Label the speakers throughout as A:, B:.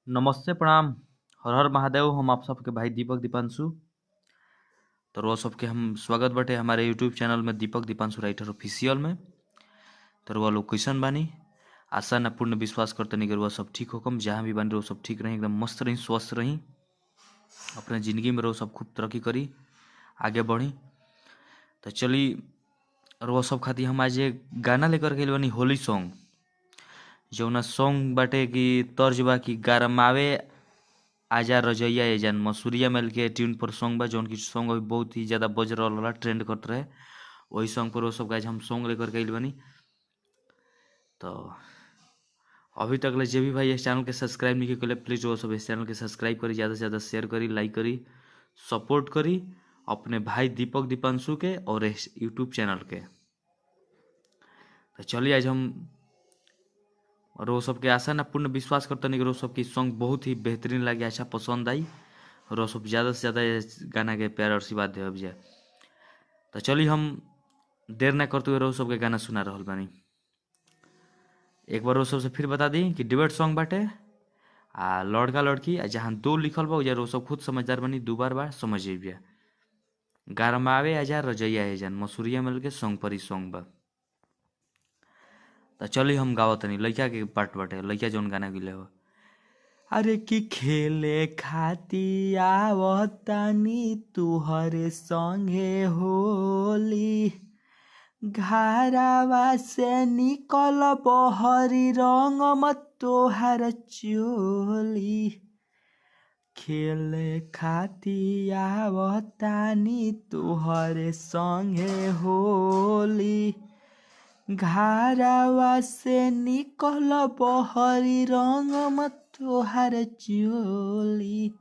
A: नमस्ते, प्रणाम, हर हर महादेव। हम आप सबके भाई दीपक दीपांशु। तो रोज सबके हम स्वागत बटे हमारे यूट्यूब चैनल में दीपक दीपांशु राइटर ऑफिशियल में। तो रुआ लोग कैसन बानी? आशा न पूर्ण विश्वास करतनी कि रुआ सब ठीक होकम। जहाँ भी बानी रुआ सब ठीक रही, एकदम मस्त रही, स्वस्थ रही, अपने ज़िंदगी में रुआ सब खूब तरक्की करी, आगे बढ़ी। तो चली रुआ सब खातिर हम आज एक गाना लेकर के बानी, होली सॉन्ग। जौना सॉन्ग बाटे कि तर्ज बा कि गरमावे आजा रजैया ए जान, मसूरिया मेल के ट्यून पर सॉन्ग बा, जौन की सॉन्ग अभी बहुत ही ज़्यादा बज रहा होला, ट्रेंड करत रहे। वही सॉन्ग पर वो सब गाइज हम सॉन्ग लेकर के आइल बानी। तो अभी तक ले जे भी भाई इस चैनल के सब्सक्राइब नहीं कैले, प्लीज़ वो सब इस चैनल के सब्सक्राइब करी, ज़्यादा से ज़्यादा शेयर करी, लाइक करी, सपोर्ट करी अपने भाई दीपक दीपांशु के और इस यूट्यूब चैनल के। तो चलिए आज हम और वो सबके आशा ना पूर्ण विश्वास करते नहीं कि वो सबकी सॉन्ग बहुत ही बेहतरीन लगे, अच्छा पसंद आई और वो सब ज़्यादा से ज़्यादा गाना के प्यार और आशीर्वाद दे जाए। तो चलिए हम देर ना करते हुए रो सबके गाना सुना रहा बानी। एक बार वो सबसे फिर बता दी कि डिबेट सॉन्ग बाटे आ लड़का लड़की, आ जहाँ दो लिखल बा उजा रो सब खुद समझदार बनी, दो बार बार समझ जाइए। गरमावे आजा रजैया ए जान, मसूरिया मिल के सॉन्ग पर ही सॉन्ग बा। तो चलिए हम गावतनी लइका के पार्ट बाटे, लइका जौन गाना गिले हो। अरे कि खेले खाती आवतानी तुहरे संगे होली, घरवा से निकल बहरी रंग मत तोहर चोली, खेले खाती आवतानी तुहरे संगे होली, घरवा से निकल बहरी रंग मत तोहर चोली,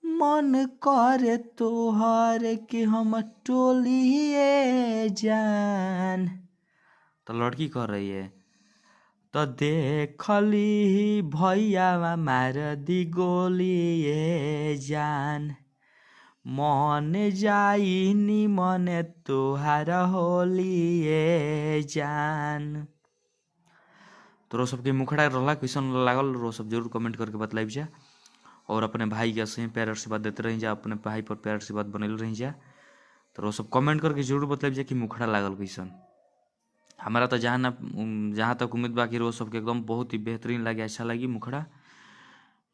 A: मन करे तोहर के हम टोलिए जान। तो लड़की कह रही है तो देखली भैया मार दी गोलिए जान, मन जाई नी मन तोहार होलिए जान। तो रो सबके मुखड़ा रहला कैसन लागल रो सब जरूर कमेंट करके बतलाइब जा। और अपने भाई के सही प्यार आशीर्वाद देते रही जा, अपने भाई पर प्यार आशीर्वाद बनल रही जा। तो रो सब कमेंट करके जरूर बतलाइब जा कि मुखड़ा लागल कैसन। हमारा तो जहाँ ना जहाँ तक उम्मीद बा कि रो सबके एकदम बहुत ही बेहतरीन लगे, अच्छा लगी मुखड़ा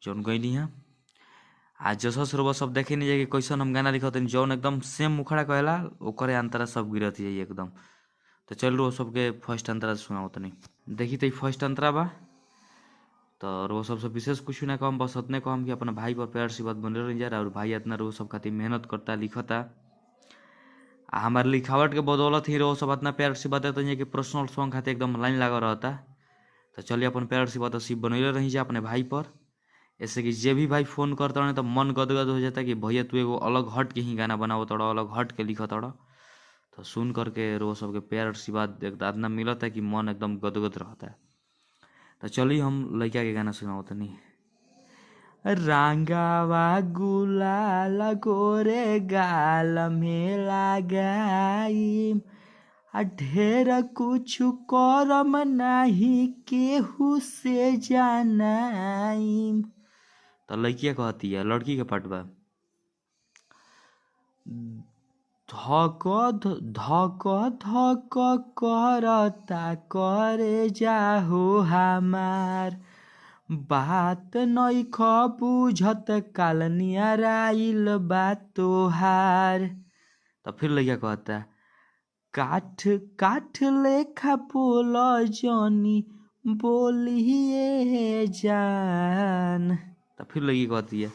A: जौन गईनी है। आज जसस रोबा सब देखे नहीं जाए कि कैसन हम गाना लिखत, जौन एकदम सेम मुखड़ा कहेला ओकरे अंतरा सब गिरत जाइए एकदम। तो चल रो सबके फर्स्ट अंतरा सुनाओ तनी। देखी तो फर्स्ट अंतरा बा। तो रो सबसे विशेष कुछ ना कहम, बस उतने कहम कि अपना भाई पर प्यार आशीर्वाद बनल रही जा। और भाई इतना रो सब खातिर मेहनत करता लिखता, आ हमारे लिखावट के बदौलत ही रो सब इतना प्यार आशीर्वाद देते हैं कि पर्सनल सॉन्ग खातिर एकदम लाइन लगा रहता। तो चलिए अपन प्यार आशीर्वाद असीब बनैले रही जा अपने भाई पर, ऐसे कि जे भी भाई फोन करता रहे तो मन गदगद हो जाता कि भैया तू एगो अलग हट के ही गाना बनाओ तड़ा, अलग हट के लिखत तड़ा। तो सुन करके रो सबके प्यार आशीर्वाद इतना मिलता है कि मन एकदम गदगद रहता है। तो चलिए हम लड़का के गाना सुनाओ तनी। रंगावा गुलाल गोरे गाल में लगाई, आ ढेर कुछ करम नाही केहू से जानाई। तो लड़किया कहती है, लड़की के पार्ट बा, धक धक धक करता करे जाहो हमार, बात नइख बुझत काल नियराइल बा तोहार। तो फिर लड़किया कहता है, काठ काठ लेखा बोल जनी बोलिए जान। तो फिर लड़की कहती है,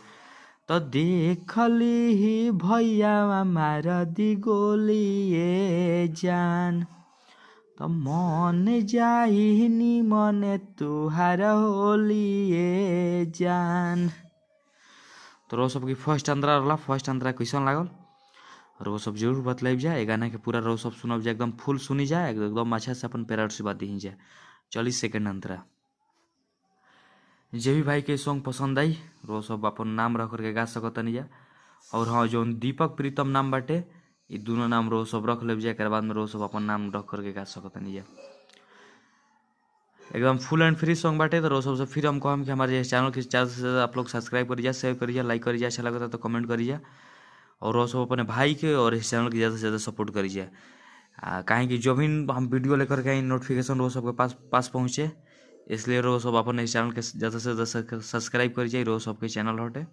A: तो देखली भैया मार दी गोलिए जान, तो मन जाई नी मन तुहार होलिए जान। तो रो सबकी फर्स्ट अंतरा रहला, फर्स्ट अंतरा कैसन लागल और वो सब जरूर बतलाइब जाए। गाना के पूरा रो सब सुनब जाए, एकदम फुल सुनी जाए, एकदम अच्छा से अपन प्यार आशीर्वाद दी जाए। चली सेकंड अंतरा। जे भी भाई के सॉन्ग पसंद आई रो सब अपन नाम रख करके गा सकतनी जा। और हाँ, जो दीपक प्रीतम नाम बाटे ये दोनों नाम रो सब रख ले जाए, एक बाद में रो सब अपन नाम रख करके गा सकतनी जा। एकदम फुल एंड फ्री सॉन्ग बाटे। तो सबसे फिर हम कहम कि हमारे चैनल के ज़्यादा से ज़्यादा आप लोग सब्सक्राइब करिए, शेयर करिए, लाइक करिए, अच्छा लगता है तो कमेंट करिए और सब अपने भाई के और इस चैनल के ज़्यादा से ज़्यादा सपोर्ट करिए। काहे कि जो भी हम वीडियो लेकर के नोटिफिकेशन रो सबके पास पास पहुँचे, इसलिए रो सब अपन इस चैनल के ज़्यादा से ज़्यादा सब्सक्राइब करिए। रो सबके चैनल हटे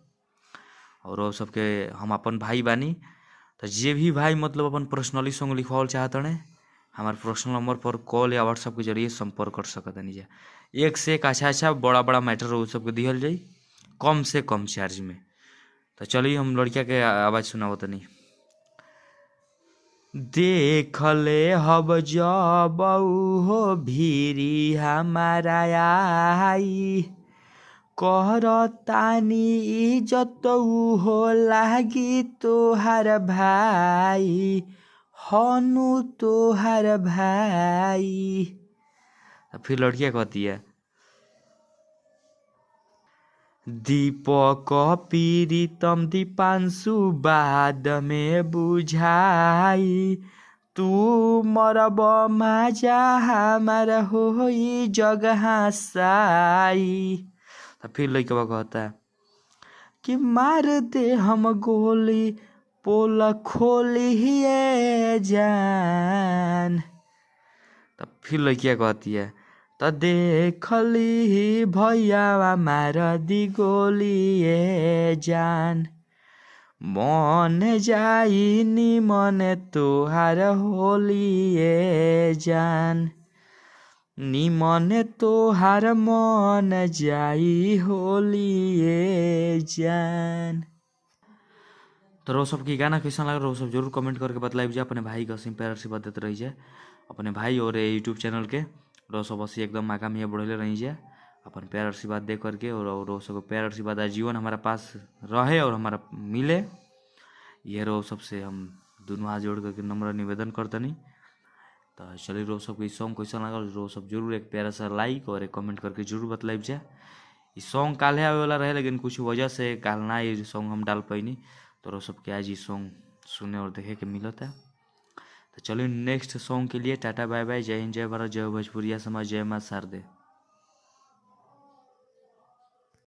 A: और रो सबके हम अपन भाई बानी। तो जे भी भाई मतलब अपन पर्सनली सॉन्ग लिखवाल चाहतने हमारे पर्सनल नंबर पर कॉल या व्हाट्सअप के जरिए संपर्क कर सकतनी जा। एक से एक अच्छा अच्छा बड़ा बड़ा मैटर वो सबके दिहल जाई कम से कम चार्ज में। तो चलिए हम लड़किया के आवाज़ सुनावतनी। देखले हब जब हो भीरी हमारा आई, करतानी इज्जत हो लागी तोहार भाई, हनु तोहार भाई। फिर लड़कियाँ कहती है दीपक पीरितम दीपांशु बाद में बुझाई, तू मरब माजा हमार होई जग हसाई। तो फिर लड़कवा कहता है कि मार दे हम गोली पोल खोली जान। तब फिर लड़किया कहती है त देखली भैया मार दी गोली जान, मन जाई निमन तोहार होली जान, निमन तोहार मन जाई होली जान। तो रो सब की गाना कैसा लगा रो सब जरूर कमेंट करके बतलाई जाए। अपने भाई का सिम प्यार आशीर्वाद देते रही जाए अपने भाई और यूट्यूब चैनल के। रो सब असी एकदम आगामी में बढ़ले रही जाए अपन प्यार आशीर्वाद दे करके और रो सब प्यार आशीर्वाद आजीवन हमारा पास रहे और हमारा मिले, ये रो सबसे हम दोनों हाथ जोड़ करके नम्र निवेदन करतनी। तो चलिए रो सबके सॉन्ग कैसा लगा रो सब जरूर एक प्यारा सा लाइक और एक कमेंट करके जरूर बतलाई जाए। ये सॉन्ग काल्हे आवे वाला रहे लेकिन कुछ वजह से काल ना ये सॉन्ग हम डाल पैनी, तो रो सबके आज ये सॉन्ग सुने और देखे के मिलता है। तो चलिए नेक्स्ट सॉन्ग के लिए टाटा बाय बाय, जय हिंद, जय भारत, जय भोजपुरिया समाज, जय माँ शारदे।